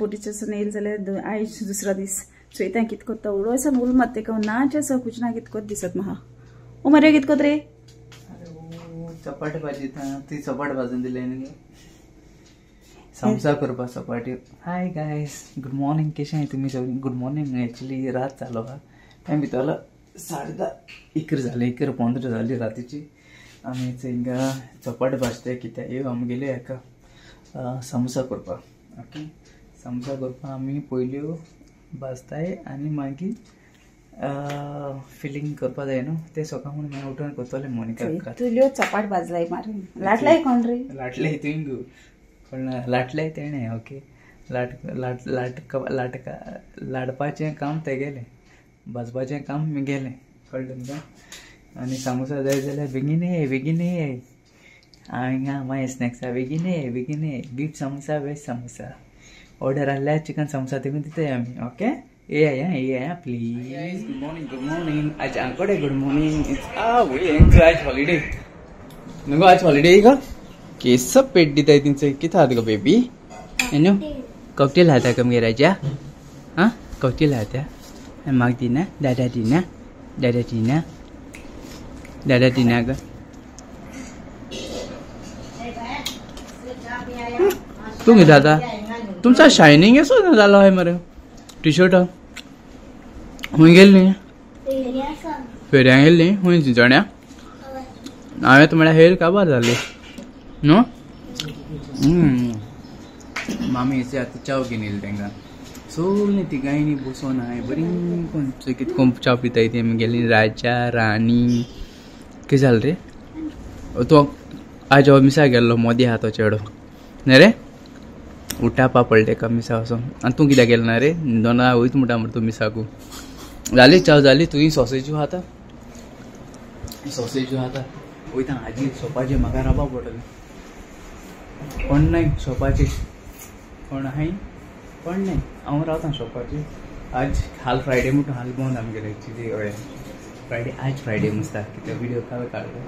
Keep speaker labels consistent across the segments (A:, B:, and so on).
A: बोटीचो येयल जाल्यार आयज दुसरो दीस. चोयता कित कोत्ता उडो आसा उल मात तेका नाच आसा कुछ ना कित कोत दिसत म्हाका. ओ मरे कित कोत रे?
B: चपाट भाजी ती चपाट भाजून दिले समोसा करपा चपाटी. हाय गायस, गुड मॉर्निंग. कशें आहाय तुमी सगळीं? Good morning. एक्चुली रात जालो हा, टायम भितरलो 10:30 11 जाले, 11:15 जाली रातीची. आमी हिंगा चपाट भाजताय कित्याक ह्यो आमगेले हेका समोसा करपाक. ओके, समोसा करपाक आमी पयल्यो भाजताय आनी मागीर फिलिंग करपा जाय न्हू, ते सकाळ म्हणून मागीर उठून करतले मोनिका.
A: तुल्यो चपाट भाजलाय मारून लाटलाय कोण रे?
B: लाटले तुवें गो, कोण लाटले तेणें. ओके, लाट लाट लाट लाटका लाटपाचें काम तेगेलें, भाजपाचें काम मेगेलें, कळ्ळें तुमकां? आनी सामोसा जाय जाल्यार बेगीन येय, बेगीन येय. हांगा मागीर स्नॅक्सा बेगीन येय, बेगीन येय. Beef samosa, veg samosa order आहल्यार चिकन सामोसा तिगून दिताय आमी. ओके, येया येया please. Good morning, good morning. आज आंकोडे गुड मॉर्निंग. आज हॉलिडे न्हू गो? आज हॉलिडे गो? केस पेट दिताय तिंचे. कितें आहा गो बेबी? न्हू कॉकटेल खाता का मगे राजा? हां, कॉकटेल खाता? म्हाका दिना, दादा दिना, दादा दिना, दादा दिना गो. तूं कितें जाता? तुमचा शायनिंग असो जालो हय मरे टी शर्ट. खंय गेल्ली? फेऱ्यां गेल्ली. खंय चिंचण्या? हांवें तर म्हळ्यार हेर काबार जाली न्हू. मामी आतां च्याव घेवन येयली तेंकां. सगळीं तिगांयनी बसोन हांवें बरी कोण कितें कोण च्याव पिताय ती आमगेली राजा राणी. कितें जालें रे? तो आयज हो मिसा गेल्लो, मोदी आहा तो चेडो न्ही रे? उठापा पडले तेका मिसा वचोन. आनी तूं कित्याक गेलो ना रे? दोना वयता म्हणटा मरे तूं मिसाकू. जाली च्याव जाली. तुवें सॉसेजू खाता? सॉसेजू खाता वयता आजी शॉपाचेर म्हाका रावपा पडटलें. कोण नाय शॉपाचेर, कोण आहाय कोण नाय, हांव रावता शॉपाचेर. आज हाल फ्रायडे म्हणटा, हाल बंद आमगेले एक्चुली. हय फ्रायडे, आज फ्रायडे मुसता कित्याक व्हिडियो काल काडलो.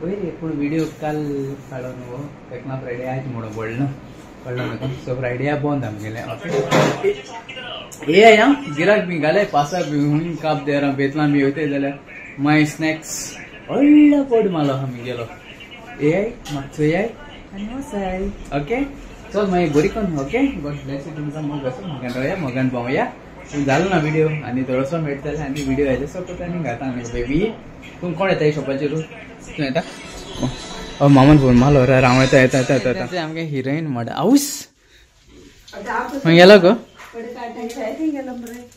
B: हय रे, पूण व्हिडियो काल काडलो न्हू, तेका फ्रायडे आज म्हणून पडलो, कळ्ळो न्हू? सो फ्रायडे बंद आमगेले. ये या गिराक बी घाले पासाक बी हुंय काप देरा बेतलां बी वयताय जाल्यार मागीर स्नॅक्स व्हडलो पड मालो आहा म्हगेलो. येय मातसो येय आनी वचाय. ओके, चल मागीर बरी कोन. Okay, God Blaise you. तुमकां मोग आसा, मोगान रावया, मोगान पावया. जालो ना व्हिडियो आनी थोडोसो मेळटले आनी व्हिडियो येता सो आनी घाता आमी. बेबी तूं कोण येता शॉपाचेर? तूं येता? ओ मामान फोन मारलो रे, हांव येता येता येता येता. आमगे हिरोईन मड हाऊस खंय गेलो गो?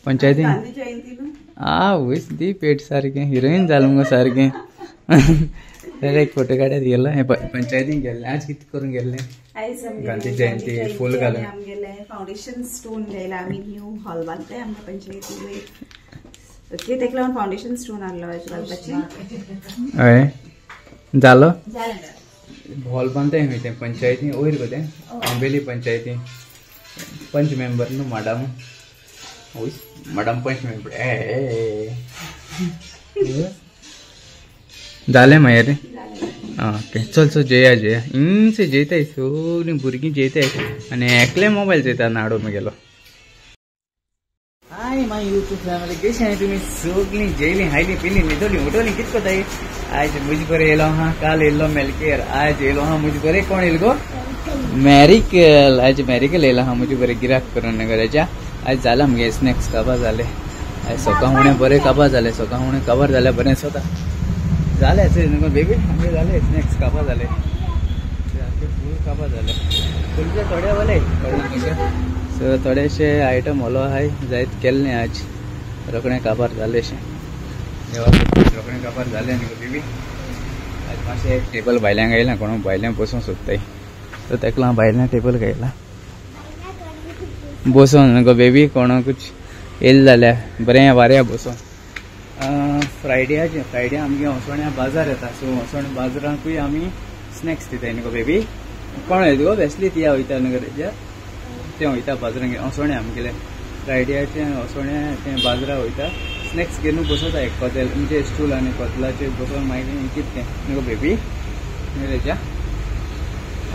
B: पंचायती. आवयस दी पेट सारकें हिरोईन जालें मुगो सारकें. एक फोटो काडत गेलो हें पंचायतीन गेल्लें. आज कितें करूंक गेल्लें? गांधी जयंती फूल घालून
A: आमगेलें फावंडेशन स्टोन घायला. आमी न्यू हॉल बांदताय आमकां पंचायती. ओके, तेका लागून फावंडेशन स्टोन हाडलो घालपाचें.
B: हय जालो हॉल बांदताय खंय तें पंचायती वयर गो तें आंबेली पंचायती. पंच मेंबर न्हू मॅडम? वयस मॅडम पंच मेंबर. ए जालें मागीर? ओके, चल चल जेया जेया. हिंगसे जेयताय सगळीं भुरगीं जेयताय आनी एकलें मोबायल चोयता नाडो म्हगेलो. हाय my YouTube family, कशें आहाय तुमी? सगळीं जेयलीं खायलीं पिलीं न्हिदोलीं उठोलीं कितें कोताय? आयज म्हजे बरें येयलो आहा. काल येयल्लो मेलकेर, आयज येयलो आहा म्हजे बरें. कोण येयलो गो? मॅरिकल. आयज मॅरिकल येयलो आहा म्हजे बरें गिराक करून घराच्या. आयज जालां मगे स्नॅक्स काबार जाले. आयज सकाळ हुणे बरें काबार जालें, सकाळ हुणे काबार जालें बरें स्वता जालें न्हू बेबी? आमगे जालें स्नॅक्स काबार जालें, सारकें फूल काबार जालें. फुलचे थोडे वले कळ्ळें. सो थोडेशे आयटम ओलो आहाय जायत केल्लें आज रोखडें काबार जालें शें. रोखडें काबार जालें न्ही गो बेबी? आज मातशें एक टेबल भायल्यान घायलां, कोण भायल्यान बसूंक सोदताय सो तेका लागून भायल्यान टेबल घायलां बसून गो बेबी. कोणाकूच येयलें जाल्यार बरें वाऱ्या बसून. फ्रायड्याचें फ्रायडे आमगे हसवण्या बाजार येता, सो हसवण बाजारांकूय आमी स्नॅक्स दिताय न्ही गो बेबी? कोण येता गो? वेस्ली तिया वयता न्हू गो, तें वयता बाजारांक हसवण्या आमगेले फ्रायड्याचें हसवण्या तें बाजारा वयता स्नॅक्स घेवन बसोता एक कदेल म्हणजे स्टूल आनी कदेलाचेर बसोवन मागीर कितें तें न्ही गो बेबी? न्ही रेजा?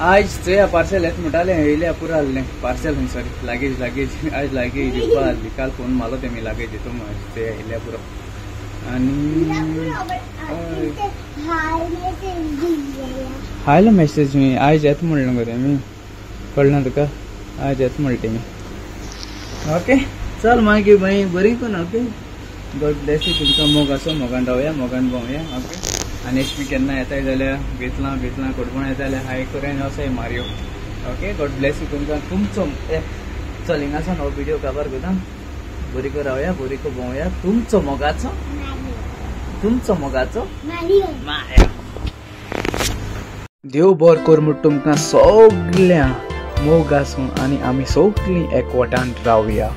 B: आयज चोया पार्सल येत म्हणटालें येयल्या पुरो आहलें पार्सल खंय सॉरी लागेज लागेज आयज लागेज दिवपा आहली काल फोन मारलो तेमी लागेज दितो म्हूण आयज चोया येयल्या पुरो. आनी हायलो मॅसेज मी आयज येत म्हणलें गो तेमी कळना तुका आयज येत म्हणलें तेमी. ओके चल मागीर मागीर बरी कोन. Okay God Blaise you. तुमकां मोग आसो मोगान रावया मोगान भोंवया. ओके आनी एश बी केन्ना येताय जाल्यार बेतलां बेतलां कोडपण येता जाल्यार हाय करून वसाय मारयो. ओके गॉड ब्लेस you तुमकां तुमचो. चल हिंगासान हो व्हिडिओ काबार करता. बरी को रावया बरी को भोंवया. तुमचो मोगाचो तुमचो मोगाचो माया. देव बर कर म्हूण तुमकां सगळ्या मोग आसूं आनी आमी सगळीं एकवटान रावया.